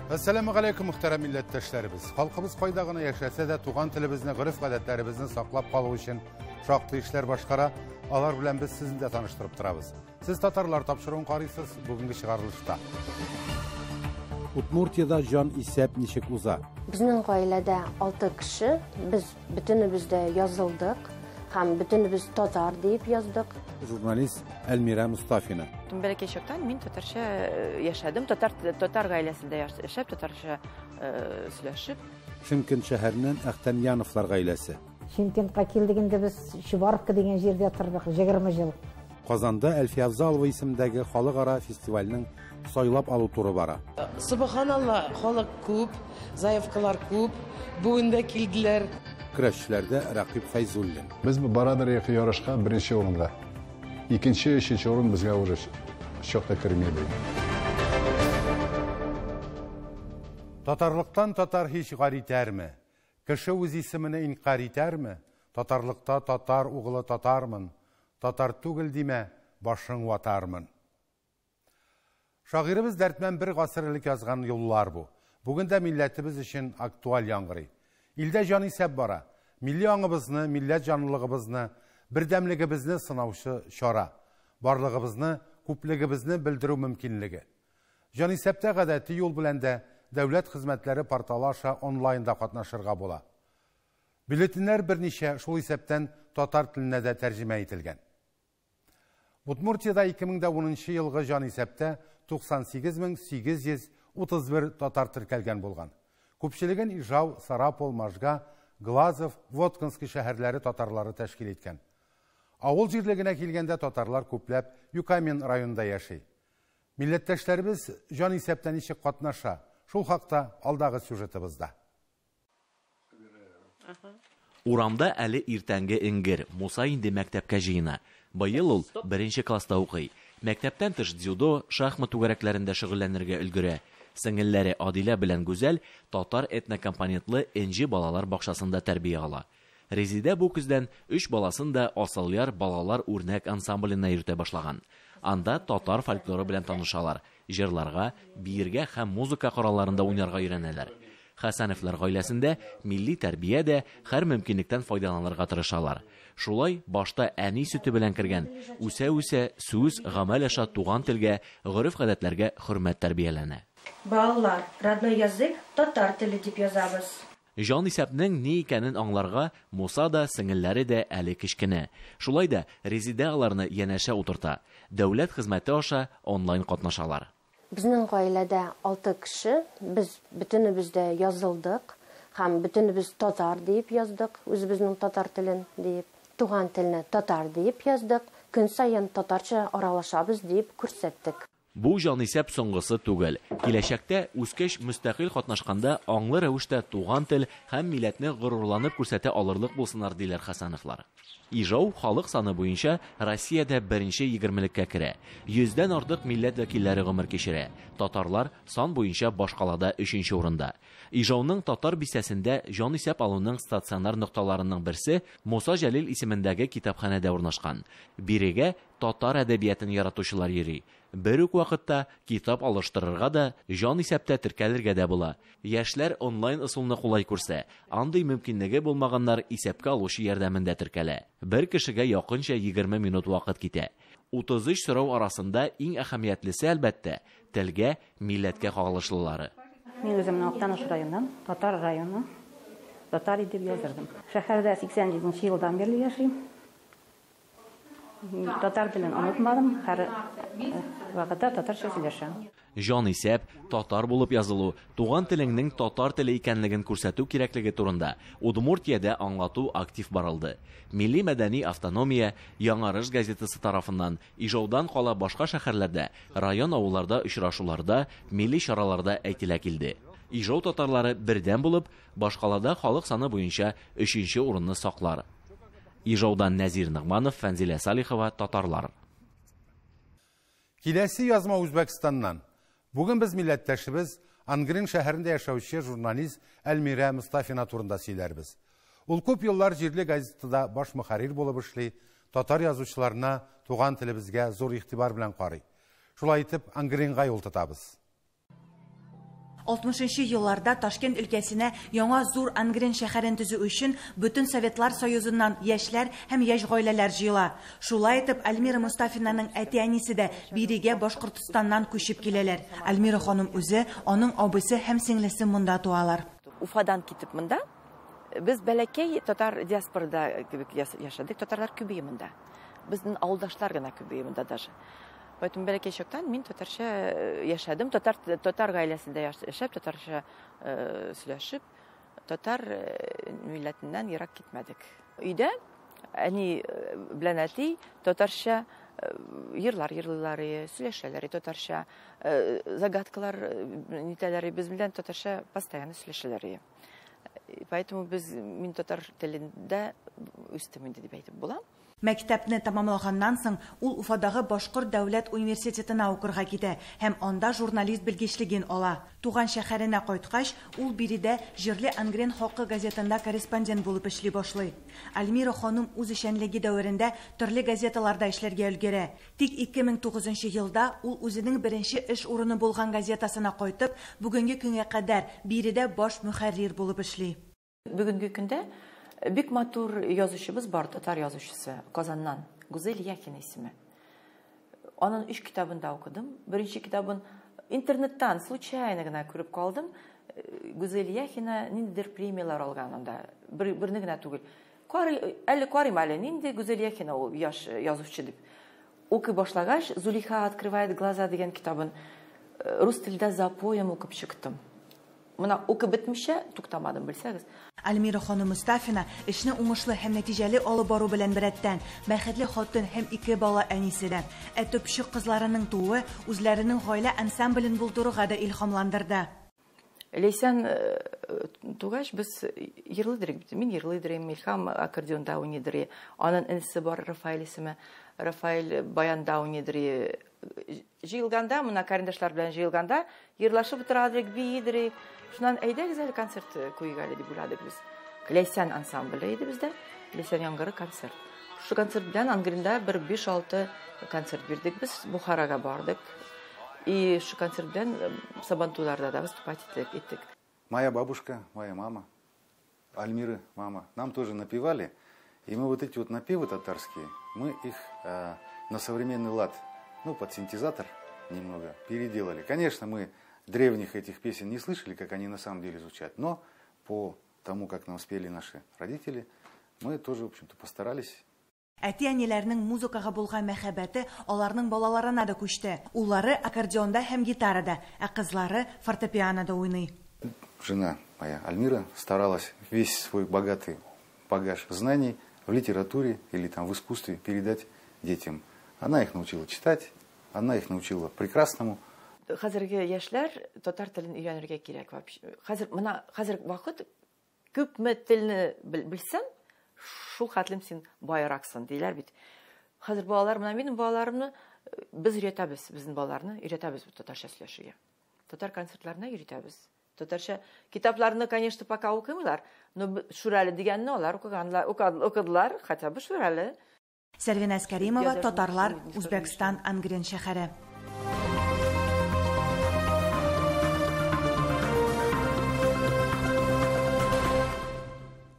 Әссәламү галәйкүм, мөхтәрәм милләттәшләребез. Халкыбыз кайда гына яшәсә дә, туган телебезне, гореф-гадәтләребезне саклап калу өчен шактый эшләр башкара. Алар белән без сезне дә таныштырып торабыз. Сез татарлар тапшыруын карыйсыз бүгенге чыгарылышта. Удмуртиядә җан исәп ничек уза? Безнең гаиләдә 6 кеше, без бөтенебез дә язылдык һәм бөтенебез татар дип яздык. Журналист Әлмирә Мустафина. Бәләкәй чактан мин татарча яшәдем, татар гаиләсендә яшәп, татарча сөйләшеп. Шымкент шәһәреннән Әхтәмьяновлар гаиләсе. Шымкентка килдек инде без Чубаровка дигән җирдә тордык 20 ел. Казанда Әлфия Авзалова исемендәге халыкара фестивальнең сайлап алу туры бара. Субханалла, халык күп, заявкалар күп, бүген дә килделәр. Көрәшчеләрдә Рәкыйп Фәйзуллин. Без барадыр яки ярышка беренче урынга. Икенче, өченче урын безгә уже чакта кермәде. Татарлыктан татар һич гар итәрме? Кеше үз исемене инкар итәрме? Татарлыкта татар угылы татармын. Татар түгел димә, башың ватармын. Шагыйребез Дәрдмән бер гасыр элек язган юллар бу. Бүген дә милләтебез өчен актуаль яңгырый. Илдә җан исәп бара. Милли аңыбызны, милләт җанлылыгыбызны, бердәмлегебезне сынаучы чара. Барлыгыбызны, күплегебезне белдерү мөмкинлеге. Җан исәптә гадәти юл белән дә дәүләт хезмәтләре порталы аша онлайнда катнашырга була. Бюллетеньнәр берничә, шул исәптән татар теленә дә тәрҗемә ителгән. Удмуртиядә 2010 елгы җан исәптә 98831 татар теркәлгән булган. Күпчелеген Ижау, Сарапул, Можга, Глазов, Воткинский шәһәрләре татарлары тәшкил иткән. Авыл җирлегенә килгәндә татарлар күпләп Юкамен районында яши. Милләттәшләребез җан исәптә ничек катнаша? Шул хакта алдагы сюжетыбызда. Урамда әле иртәнге эңгер, Муса инде мәктәпкә җыена. Быел ул беренче класста укый. Мәктәптән тыш дзюдо, шахмат түгәрәкләрендә шөгыльләнергә өлгерә. Сеңелләре Адилә белән Гүзәл татар этнокомпонентлы Энҗе балалар бакчасында тәрбия ала. Резидә бу көздән 3 баласын да Асылъяр балалар үрнәк ансамбленә йөртә башлаган. Анда татар фольклоры белән танышалар, җырларга, биергә һәм музыка коралларында уйнарга өйрәнәләр. Хәсәновлар гаиләсендә милли тәрбия дә һәр мөмкинлектән файдаланырга тырышалар. Шулай башта әни сөте белән кергән, үсә-үсә сүз, гамәл аша туган телгә, гореф-гадәтләргә хөрмәт тәрбияләнә. Балалар, родной язык татар теле дип язабыз. Җан исәпнең ни икәнен аңларга Муса да, сеңелләре дә әле кечкенә. Шулай да Резидә аларны янәшә утырта. Дәүләт хезмәте аша онлайн катнашалар. Безнең гаиләдә 6 кеше, без бөтенебез дә язылдык һәм бөтенебез татар дип яздык, үзебезнең татар телен дип, туган телне татар дип яздык, көн саен татарча аралашабыз дип күрсәттек. Бу җанисәп соңгысы түгел. Киләчәктә үскәч мөстәкыйль катнашканда аңлы рәвештә туган тел һәм милләтне горурланып күрсәтә алырлык булсыннар, диләр Хәсәновлар. Ижау халык саны буенча Россиядә беренче егермелеккә керә. 100-дән артык милләт вәкилләре гомер кичерә. Татарлар сан буенча башкалада 3-нче урында. Ижауның татар бистәсендә җанисәп алуның стационар нокталарының берсе Муса Җәлил исемендәге китапханәдә урнашкан. Бирегә татар әдәбиятын яратучылар йөри. Бер үк вакытта китап алыштырырга да, җанисәптә теркәлергә дә була. Яшьләр онлайн ысулны кулай күрсә, андый мөмкинлеге булмаганнар исәпкә алучы ярдәмендә теркәлә. Бер кешегә якынча 20 минут вакыт китә. 33 сорау арасында иң әһәмиятлесе әлбәттә, телгә, милләткә кагылышлылары. Мин үземнең Актаныш районыннан, татар районы, татар итеп яздырдым. Шәһәрдә 87 елдан бирле яшим. Татар телен онытмадым, һәр вакытта татарча сөйләшәм. Җанисәп, татар булып язылу, туган телеңнең татар теле икәнлеген күрсәтү кирәклеге турында Удмуртиядә аңлату актив барылды. Милли мәдәни автономия Яңарыш газетасы тарафыннан Ижаудан кала башка шәһәрләрдә, район авылларда очрашуларда, милли чараларда әйтелә килде. Ижау татарлары бердәм булып, башкалада халык саны буенча 3-нче урынны саклар. Ижаудан Нәзир Нығманов, Фәнзилә Салихова, Татарлар. Киләсе язма Үзбәкстаннан. Бүген без милләттәшебез Ангрен шәһәрендә яшәүче журналист Әлмирә Мустафина турында сөйләрбез. Ул күп еллар җирле газетада баш мөхәррир булып эшли, татар язучыларына туган телебезгә зур игътибар белән карый. Шулай итеп, Ангренга юл тотабыз. 60 елларда Ташкент өлкәсенә яңа зур Ангрен шәһәрен төзү өчен бөтен Советлар Союзыннан яшьләр һәм яшь гаиләләр җыела. Шулай итеп, Альмира Мустафинаның әти-әнисе дә бирегә Башкортостаннан күчеп киләләр. Альмира ханым үзе, аның абыйсы һәм сеңлесе монда туалар. Уфадан китеп монда без бәләкәй татар диаспорада кебек яшәдек. Татарлар күбәйде монда. Безнең авылдашлар гына күбәйде монда даже. Поэтому бәләкәй чактан мин татарча яшәдем, татар гаиләсендә яшәп, татарча сөйләшеп, татар милләтеннән ерак китмәдек. Өйдә әни белән әти татарча йырлар йырлыйлар, сөйләшәләр, татарча загадкалар нитәләр, без белән татарча постоянно сөйләшәләр. Поэтому мин татар телендә үстем инде дип әйтеп була. Мәктәпне тәмамлаганнан соң ул Уфадагы Башкорт дәүләт университетына укырга китә һәм анда журналист белгечлеген ала. Туган шәһәренә кайткач, ул биредә җирле Ангрен халкы газетында корреспондент булып эшли башлый. Альмира ханым үз эшчәнлеге дәверендә төрле газеталарда эшләргә өлгерә. Тик 2009 елда ул үзенең беренче эш урыны булган газетасына кайтып, бүгенге көнгә кадәр биредә баш мөхәррир булып эшли. Бүгенге көндә бик матур язучыбыз бар, татар язучысы Казаннан, Гүзәл Яхина исеме. Аның 3 китабын да укыдым. Беренче китабын интернеттан случайно гына күреп калдым. Гүзәл Яхина ниндидер премияләр алган анда. Берне генә түгел. Әле карыйм әле, нинди Гүзәл Яхина ул яшь язучы дип. Укый башлагач, Зулейха открывает глаза дигән китабын рус телендә запоем укып чыктым. Мына укып бетмичә туктамадым, белсәгез. Альмира ханым Мустафина эшне уңышлы һәм нәтиҗәле алып бару белән беррәттән бәхетле хатын һәм 2 бала әнисе дә. Ә төпчек кызларының тууы үзләренең гаилә ансамблен булдыруга да илһамландырды. Ләйсән тугач без йырлыйдыр бит. Мин йырлыйдыр, Илһам аккордеонда уйныйдыр. Аның энесе бар, Рафаэль исеме. Рафаэль баянда уйныйдыр. Җыелганда, мына карындашлар белән җыелганда, йырлашып утырадык, биидер. Шуннан әйдәгез әле концерт куйыйк әле дип уйладык без. Ләйсән ансамбле иде бездә. Ләйсән яңгыры концерт. Шу концерт белән Ангренда бер 5-6 концерт бирдек без, Бухарага бардык. И шу концерт белән Сабантуйларда да выступать иттек. Моя бабушка, моя мама, Альмиры мама, нам тоже напевали. И мы вот эти вот напевы татарские, мы их на современный лад, ну, под синтезатор немного переделали. Конечно, мы древних этих песен не слышали, как они на самом деле звучат, но по тому, как нам спели наши родители, мы тоже, в общем-то, постарались. Әти-әниләренең музыкага булган мәхәббәте аларның балаларына да күчте. Уллары аккордеонда һәм гитарада, ә кызлары фортепианода уйный. Жена моя Альмира старалась весь свой богатый багаж знаний в литературе или там в искусстве передать детям. Она их научила читать, она их научила прекрасному. Хәзерге яшьләр татар телен өйрәнергә кирәк вообще. Хәзер менә хәзер вакыт күпме телне белсәң, шул хәтлем син байраксың диләр бит. Хәзер балалар, менә минем балаларымны без өйрәтәбез, безнең балаларны өйрәтәбез татарча сөйләшергә. Татар концертларына йөртәбез. Татарча китапларны, конечно, пока укымыйлар, но Шүрәле дигәнне алар укыганлар, укыдылар, хотя бы Шүрәле. Сәрвиназ Кәримова, татарлар, Үзбәкстан, Ангрен шәһәре.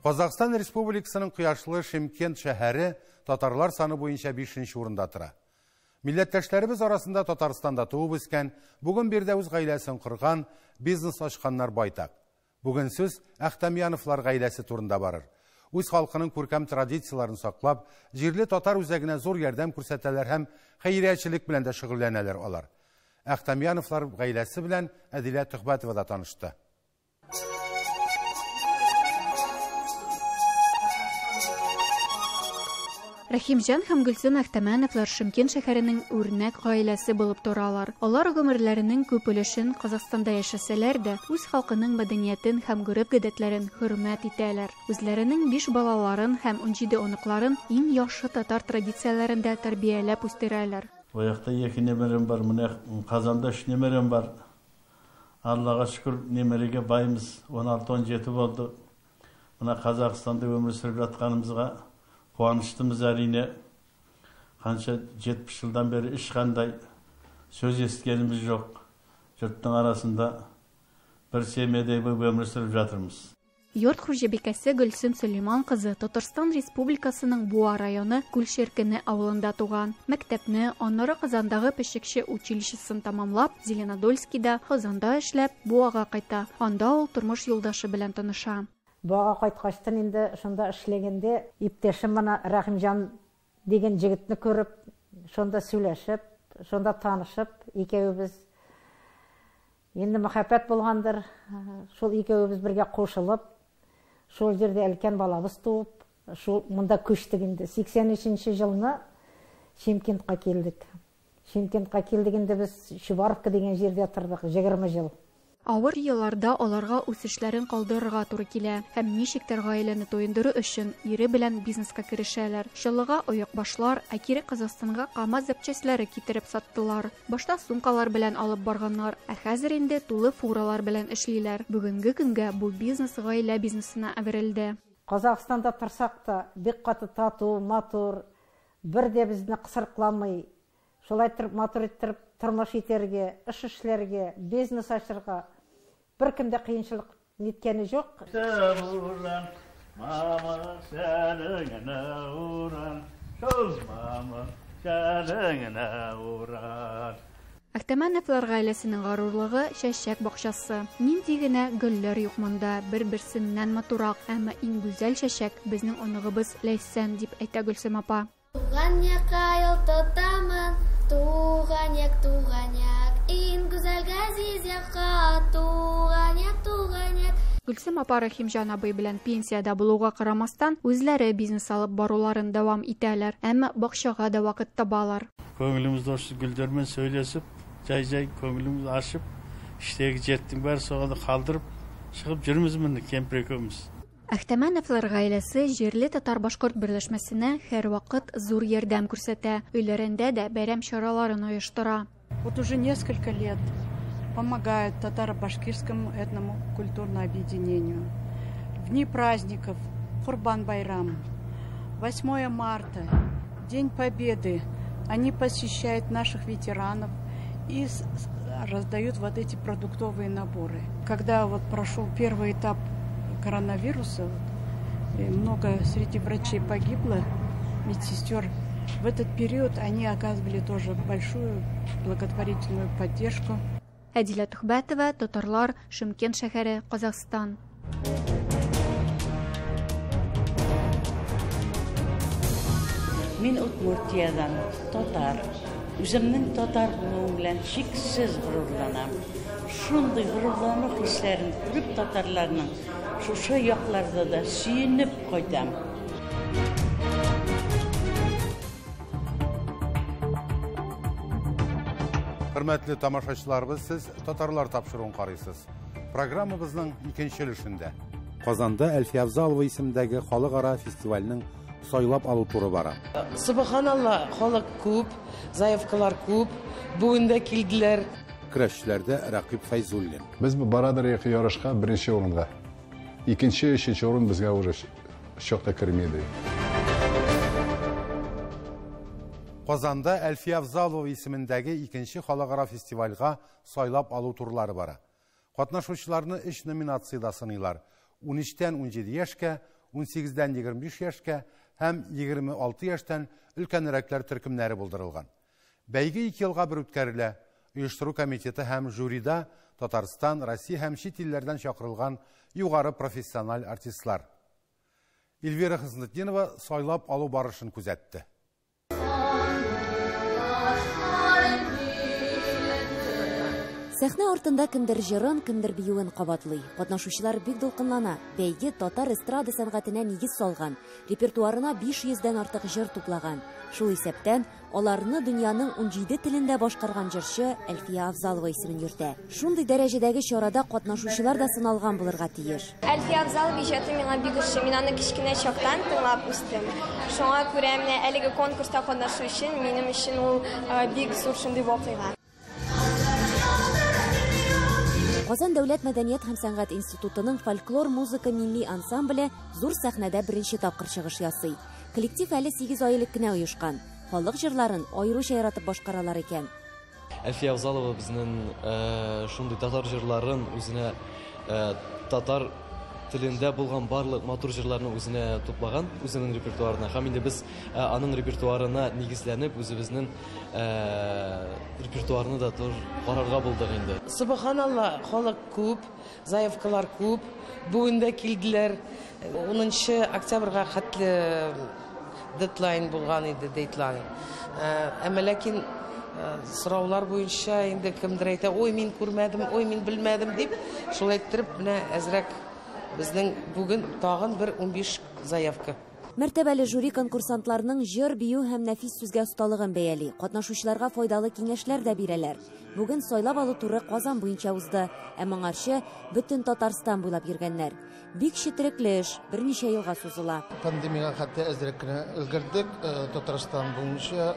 Казахстан Республикасының кояшлы Шымкент шәһәре татарлар саны буенча 5нче урында тора. Милләттәшләребез арасында Татарстанда туып үскән, бүген биредә үз гаиләсен корган, бизнес ачканнар байтак. Бүген сүз Әхтәмьяновлар гаиләсе турында барыр. Үз халкының күркәм традицияларын саклап, җирле татар үзәгенә зур ярдәм күрсәтәләр һәм хәйриячелек белән дә шөгыльләнәләр алар. Әхтәмьяновлар гаиләсе белән Әдилә Төхбәтова да танышты. Рәхимҗан һәм Гөлсем Әхтәмәновлар Шымкент шәһәренең үрнәк гаиләсе булып торалар. Алар гомерләренең күп өлешен Казахстанда яшәсәләр дә, үз халкының мәдәниятен һәм гореф-гадәтләрен хөрмәт итәләр. Үзләренең 5 балаларын һәм 17 оныкларын иң яхшы татар традицияләрендә тәрбияләп үстерәләр. Бу якта 2 немерем бар, менә Казанда 3 немерем бар. Аллага шөкер, немерегә баймыз, 16-17 булды. Менә Казахстанда өмір сүреп жатқанымызға қуаныштымыз әрине. Қанша 70 жылдан бері ешқандай сөз естігеніміз жоқ. Жұрттың арасында Бір семьядай болып өмір сүріп жатырмыз. Йорт хуҗабикәсе Гөлсем Сөләйман кызы Татарстан Республикасының Буа районы Күлшеркене авылында туган. Мәктәпне, аннары Казандагы пешекче училищесын тәмамлап, Зеленодольскида, Казанда эшләп, Буага кайта. Анда ул тормыш юлдашы белән таныша. Буага кайткачтан инде шунда эшләгәндә иптәшем мына Рәхимҗан дигән җегетне күреп, шунда сөйләшеп, шунда танышып, икәвебез инде мәхәббәт булгандыр, шул икәвебез бергә кушылып, шул җирдә өлкән балабыз туып, шул монда күчтек инде. 83 елны Шымкентка килдек. Шымкентка килдек инде без Чубаровка дигән җирдә тордык 20 ел. Авыр елларда аларга үсешләрен калдырырга туры килә һәм ничектер гаиләне туендыру өчен ире белән бизнеска керешәләр. Чаллыга оекбашлар, ә кире Казахстанга КАМАЗ запчастьләре китереп саттылар. Башта сумкалар белән алып барганнар, ә хәзер инде тулы фуралар белән эшлиләр. Бүгенге көнгә бу бизнес гаилә бизнесына әверелде. Казахстанда торсак та бик каты тату, матур, бер дә безне кысрыкламый. Шулай итеп матур иттереп тормыш итәргә, эш эшләргә, бизнес ачырга бер кемдә кыенчылык ниткәне юк. Әхтәмәновлар гаиләсенең горурлыгы чәчәк бакчасы. Нинди генә гөлләр юк монда, бер-берсеннән матурак, әмма иң гүзәл чәчәк безнең оныгыбыз Ләйсән, дип әйтә Гөлсем апа. Туган якка юл тотамын, туган як, туган як, иң гүзәл газиз якка, туган як, туган як. Гөлсем апа Рәхимҗан абый белән пенсиядә булуга карамастан, үзләре бизнес алып баруларын дәвам итәләр, әмма бакчага да вакыт табалар. Көңіліміз осы гүлдермен сөйлесіп, жай-жай көңіліміз ашып, іштегі жеттің бәрі соған қалдырып, шығып жүрміз міне кемпір екеуміз. Әхтәмәновлар гаиләсе җирле татар-башкорт берләшмәсенә һәрвакыт зур ярдәм күрсәтә. Өйләрендә дә бәйрәм чараларын оештыра. Вот уже несколько лет помогают татаро-башкирскому этнокультурному объединению. В дни праздников Курбан-Байрам, 8 марта, День Победы, они посещают наших ветеранов и раздают вот эти продуктовые наборы. Когда вот прошел первый этап коронавируса, много среди врачей погибло, медсестер. В этот период они оказывали тоже большую благотворительную поддержку. Әдилә Тухбәтова, Татарлар, Шымкент шәһәре, Казахстан. Мин Удмуртиядан, татар. Үземнең татар булуым белән чиксез горурланам. Шундый горурлану хисләрен күреп татарларның шушы якларда да сөенеп кайтам. Хөрмәтле тамашачыларыбыз, сез Татарлар тапшыруын карыйсыз. Программабызның икенче өлешендә Казанда Әлфия Авзалова исемендәге халыкара фестивальнең сайлап алу туры бара. Субханалла, халык күп, заявкалар күп, бүген дә килделәр. Көрәшчеләрдә Рәкыйп Фәйзуллин. Без барадыр ярышка беренче урынга. Икенче, өченче урын безгә уже чак та кермәде. Казанда Әлфия Авзалова исемендәге икенче халыкара фестивальгә сайлап алу турлары бара. Катнашучыларны 3 номинациядә сыныйлар. 13-тән 17 яшькә, 18-дән 25 яшькә һәм 26 яшьтән өлкәнрәкләр төркемнәре булдырылган. Бәйге 2 елга бер үткәрелә. Оештыру комитеты һәм жюрида Татарстан, Россия һәм чит илләрдән чакырылган югары профессиональ артистлар. Эльвира Хызнатдинова сайлап алу барышын күзәтте. Сәхнә артында кемдер җырын, кемдер биюен кабатлый. Катнашучылар бик дулкынлана. Бәйге татар эстрада сәнгатенә нигез салган, репертуарына 500дән артык җыр туплаган. Шул исәптән аларны дөньяның 17 телендә башкарган җырчы Әлфия Авзалова исемен йөртә. Шундый дәрәҗәдәге чарада катнашучылар да сыналган булырга тиеш. Әлфия Авзалова иҗаты миңа бик ошый. Мин аны кечкенә чактан тыңлап үстем. Шуңа күрә менә әлеге конкурста катнашу өчен минем өчен ул бик зур шундый вакыйга. Казан дәүләт мәдәният һәм сәнгать институтының фольклор музыка милли ансамбле зур сәхнәдә беренче тапкыр чыгыш ясый. Коллектив әле 8 ай элек кенә оешкан. Халык җырларын аеруча яратып башкаралар икән. Әлфия Авзалова безнең шундый татар җырларын үзенә татар телендә булган барлык матур җырларны үзенә туплаган, үзенең репертуарына. Һәм инде без аның репертуарына нигезләнеп, үзебезнең репертуарны да карарга булдык инде. Субханалла, халык күп, заявкалар күп. Бүген дә килделәр. 10 октябрьгә хәтле дедлайн булган иде, дедлайн. Әмма ләкин сораулар буенча инде кемдер әйтә, ой, мин күрмәдем, ой, мин белмәдем дип, шулай иттереп, менә әзрәк безнең бүген тагын бер 15 заявка. Мәртәбәле жюри конкурсантларның җыр, бию һәм нәфис сүзгә осталыгын бәяли. Катнашучыларга файдалы киңәшләр дә бирәләр. Бүген сайлап алу туры Казан буенча узды, ә моңарчы бөтен Татарстан буйлап йөргәннәр. Бик четерекле эш, берничә елга сузыла. Пандемияга хәтта әзрәк кенә өлгердек. Татарстан буенча,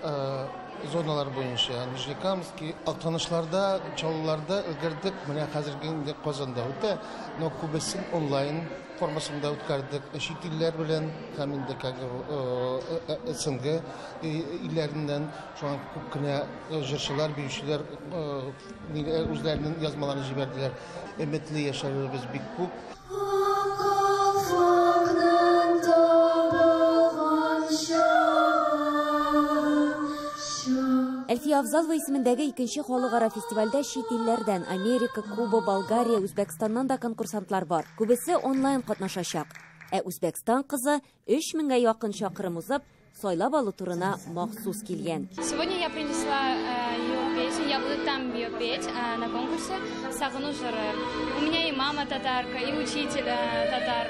зоналар буенча, Нижнекамский, Актанышларда, Чаллыларда өлгердек. Менә хәзерге инде Казанда үтә, но күбесен онлайн формасында үткәрдек. Чит илләр белән һәм инде СНГ илләреннән шуңа күп кенә җырчылар, биючеләр үзләренең язмаларын җибәрделәр. Өметле яшәвебез бик күп. Әлфия Авзалова исемендәге икенче халыкара фестивальдә чит илләрдән Америка, Куба, Болгария, Үзбәкстаннан да конкурсантлар бар. Күбесе онлайн катнашачак. Ә Үзбәкстан кызы 3000гә якын чакрым узып, сайлап алу турына махсус килгән. Сегодня я принесла ее песню, я буду там ее петь на конкурсе «Сагыну җыры». У меня и мама татарка, и учитель татар.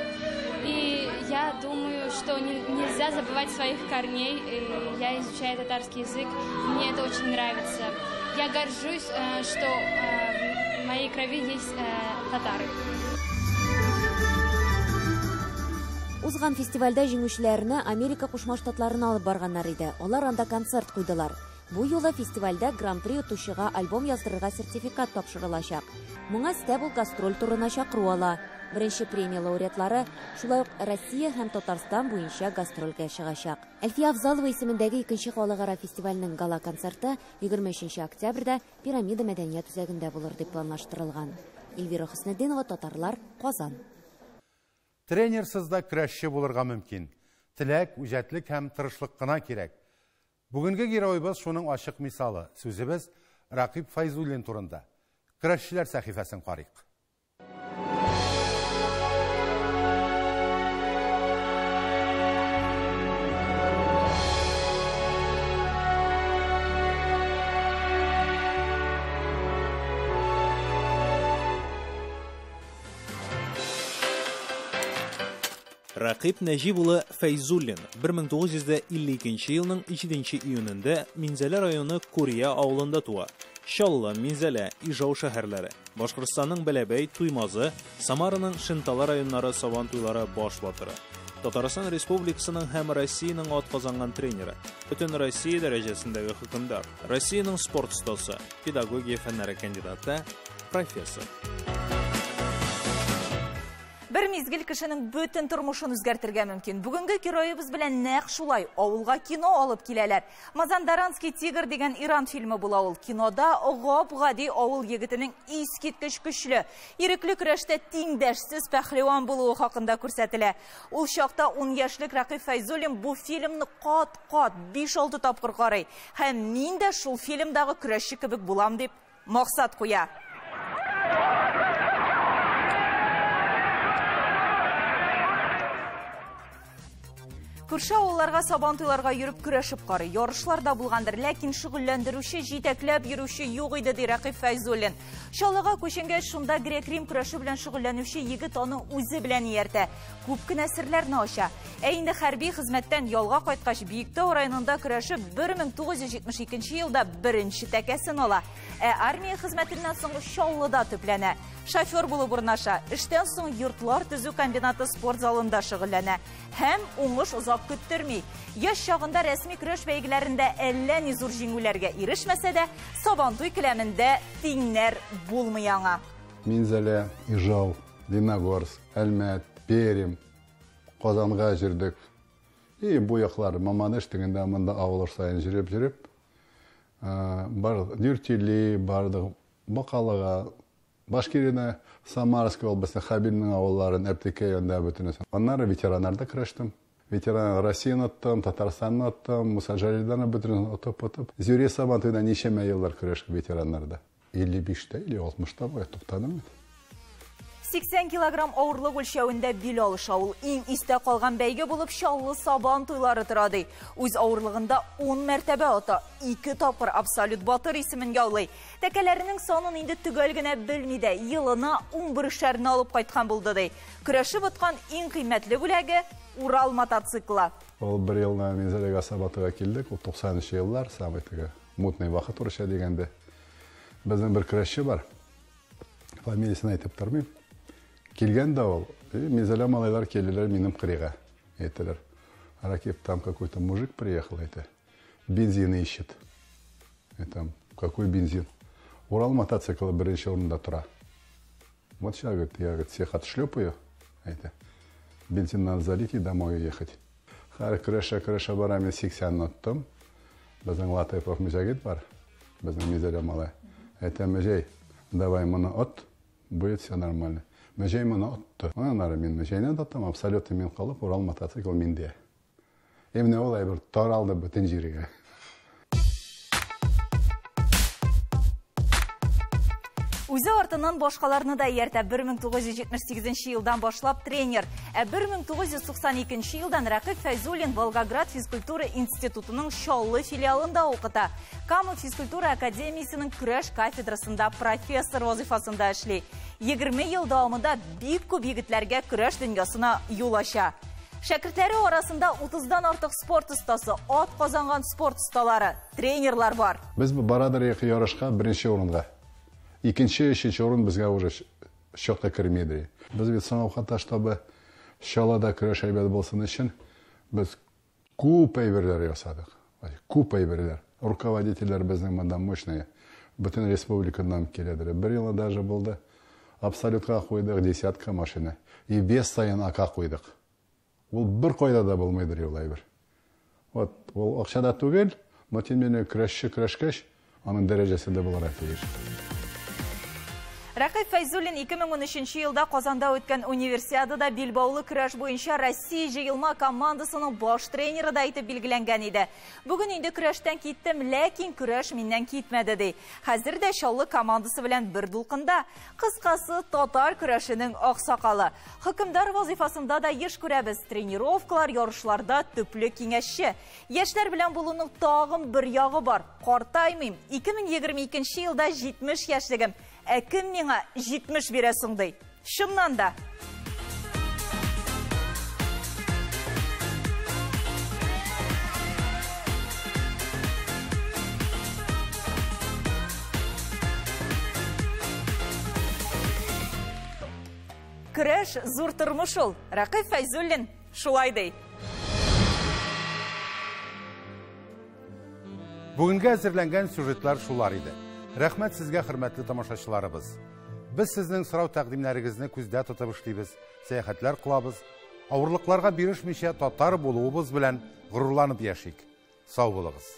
И я думаю, что нельзя забывать своих корней. И я изучаю татарский язык, мне это очень нравится. Я горжусь, что в моей крови есть татары. Узган фестивальдә җиңүчеләрне Америка Кушма Штатларына алып барганнар иде. Алар анда концерт куйдылар. Бу юлы фестивальдә Гран-при отучыга альбом яздырырга сертификат тапшырылачак. Моңа өстәп ул гастроль турына чакыру ала. Беренче премия лауреатлары шулай ук Россия һәм Татарстан буенча гастрольгә чыгачак. Әлфия Авзалова исемендәге икенче халыкара фестивальнең гала-концерты 23 октябрьдә Пирамида мәдәният үзәгендә булыр дип планлаштырылган. Эльвира Хөснетдинова, Татарлар, Казан. Тренерсыз да көрәшче булырга мөмкин. Теләк, үҗәтлек һәм тырышлык кына кирәк. Бүгенге героебыз шуның ачык мисалы. Сүзебез Рәкыйп Фәйзуллин турында. Көрәшчеләр сәхифәсен карыйк. Рәкыйп Нәҗип улы Фәйзуллин 1952 елның 7 июнендә Минзәлә районы Курия авылында туа. Чаллы, Минзәлә, Ижау шәһәрләре, Башкортстанның Бәләбәй, Туймазы, Самараның Шентала районнары сабан туйлары баш батыры. Татарстан Республикасының һәм Россиянең атказанган тренеры, бөтен Россия дәрәҗәсендәге хөкемдар, Россиянең спорт остасы, педагогия фәннәре кандидаты, профессор. Бер мизгел кешенең бөтен тормышын үзгәртергә мөмкин. Бүгенге героебыз белән нәкъ шулай авылга кино алып киләләр. Мазандаранский тигр дигән Иран фильмы була ул. Кинода гап-гади авыл егетенең искиткеч көчле, ирекле көрәштә тиңдәшсез пәһлеван булуы хакында күрсәтелә. Ул чакта 10 яшьлек Рәкыйп Фәйзуллин бу фильмны кат-кат 5-6 тапкыр карый. Һәм мин дә шул фильмдагы көрәшче кебек булам дип максат куя. Күрше авылларга сабан туйларга йөреп көрәшеп карый. Ярышлар да булгандыр, ләкин шөгыльләндерүче, җитәкләп йөрүче юк иде, ди Рәкыйп Фәйзуллин. Чаллыга күченгәч, шунда грек-рим көрәше белән шөгыльләнүче егет аны үзе белән ияртә. Күп кенә серләрне ача. Ә инде хәрби хезмәттән ялга кайткач, Биектау районында көрәшеп 1972 елда беренче тәкәсен ала. Ә армия хезмәтеннән соң Чаллыда төпләнә. Шофер булып урнаша. Эштән соң йортлар төзү комбинаты спорт залында шөгыльләнә. Һәм уңыш озак көттерми. Яшь чагында рәсми көрәш бәйгеләрендә әллә ни зур җиңүләргә ирешмәсә дә, Сабантуй келәмендә тиңнәр булмый аңа. Минзәлә, Ижау, Леногорск, Әлмәт, Пермь, Казанга җөрдек. И бу яклар Маманыш дигәндә монда авыллар саен җөреп-җөреп, Бардык Дюртюли, бардык Бакалыга, Башкирияне, Самарская областьны, Хабилның авылларын, Әптекәй анда бөтенесен. Аннары ветераннарда көрәштем. Ветеран Россияны оттым, Татарстанны оттым, Муса Җәлилдән бөтенесен отып-отып. Зюри Сабантуйда ничәмә еллар көрәштек ветераннарда. 55-тә или 60-та була туктадым бит. 80 килограмм авырлык үлчәвендә бил алыша ул. Иң истә калган бәйге булып Чаллы Сабан туйлары тора ди. Үз авырлыгында 10 мәртәбә ота, 2 тапкыр абсолют батыр исемен яулый. Тәкәләренең санын инде төгәл генә белми дә, елына 11шәрне алып кайткан булды ди. Көрәшеп откан иң кыйммәтле бүләге Урал мотоциклы. Ул бер елны Минзәләгә Сабантуйга килдек, ул 90 еллар, самый теге мутный вакыт урысча дигәндә. Безнең бер көрәшче бар. Фамилиясен әйтеп тормыйм. Килгән дә ул, Минзәлә малайлар килделәр минем кырыйга. Әйтәләр, Ракип, там какой-то мужик приехал, әйтә, бензин ищет. Әйтәм, какой бензин? Урал мотоциклы беренче урында тора. Вот сейчас, говорит, я, говорит, всех отшлепаю, әйтә, бензин надо залить и домой уехать. Хәзер көрәшә-көрәшә барам, мин 80 оттым. Безнең Латыйпов Мөҗәгит бар, безнең Минзәлә малай. Әйтәм, Мөҗәй, давай моны от, будет все нормально. Мөҗәй моны отты. Аннары мин Мөҗәйне тоттым, абсолютно мин калып, Урал мотоцикл миндә. И менә ул әйбер таралды бөтен җиргә. Үзе артыннан башкаларны да ияртә. 1978 елдан башлап тренер. Ә 1992 елдан Рәкыйп Фәйзуллин Волгоград физкультура институтының Чаллы филиалында укыта. Кама физкультура академиясенең көрәш кафедрасында профессор вазифасында эшли. 20 ел дәвамында бик күп егетләргә көрәш дөньясына юл ача. Шәкертләре арасында 30-дан артык спорт остасы, ат казанган спорт осталары, тренерлар бар. Без барадыр ярышка беренче урынга. Икенче, өченче урын безгә уже чак та керми. Без бит соңгы вакытта, чтобы Чаллыда көрәш әйбәт булсын өчен, без күп әйберләр ясадык. Күп әйберләр. Руководительләр безнең монда мощные. Бөтен республикадан киләдер. Бер елны даже булды. Абсолютка куйдык десятка машина. И вес саен ака куйдык. Ул бер кайда да булмыйдыр ул әйбер. Вот, ул акчада түгел, но тем не менее көрәшче көрәшкәч, аның дәрәҗәсе дә булырга тиеш. Рәкыйп Фәйзуллин 2013 елда Казанда үткән универсиадада билбаулы көрәш буенча Россия җыелма командасының баш тренеры да итеп билгеләнгән иде. Бүген инде көрәштән киттем, ләкин көрәш миннән китмәде ди. Хәзер дә Чаллы командасы белән бер дулкында. Кыскасы, татар көрәшенең аксакалы. Хөкемдар вазифасында да еш күрәбез. Тренировкалар, ярышларда төпле киңәшче. Яшьләр белән булуның тагын бер ягы бар. Картаймыйм. 2022 елда 70 яшьлегем. Ә кем миңа 70 бирә соң ди? Чыннан да. Көрәш зур тормыш ул. Рәкыйп Фәйзуллин шулай ди. Бүгенгә әзерләнгән сюжетлар шулар иде. Рәхмәт сезгә, хөрмәтле тамашачыларыбыз. Без сезнең сорау тәкъдимнәрегезне күздә тотып эшлибез, сәяхәтләр кылабыз, авырлыкларга бирешмичә татар булуыбыз белән горурланып яшик. Сау булыгыз.